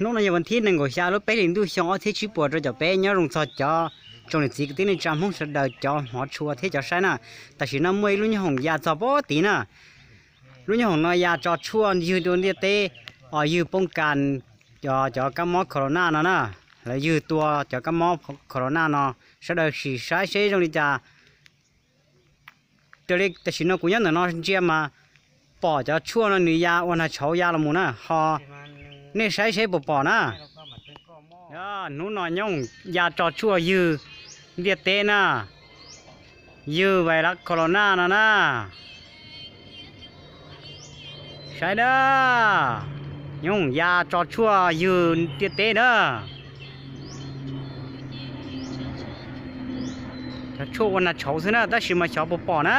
Hnub no yog vas thib nees nkaum xya lub peb hlis ntuj xyoo ob txhiab tsib puas rau caum peb, nyob zoo txog cov tsoom niam txiv kwv tij neej tsa Hmoob sawv daws cov hmov tshua thiab cov saib na. Tam sim no muaj ib lub nyooj hoom ya txog pem tid na. Lub nyooj hoom no ya tso tshuaj ywg dua ntiaj teb, os, ywg poob kas cov kab mob corona no na, lawv ywg tua cov kab mob corona no, sawv daws sim saib seb zoo li cas. Raws li tam sim no kuv nyob ntawm no ntsia mas pom cov tshuaj no nws ya ua nag tshauv ya los mus na, ho nej saib seb puas pom na. Hnub no nyooj hoom ya tso tshuaj ywg ntiaj teb na, ywg vais lav corona no na. Saib na, nyooj hoom ya tso tshuaj ywg ntiaj teb na. Cov tshuaj ua nag tshauv xwb na, tab sis mas xyov puas pom na.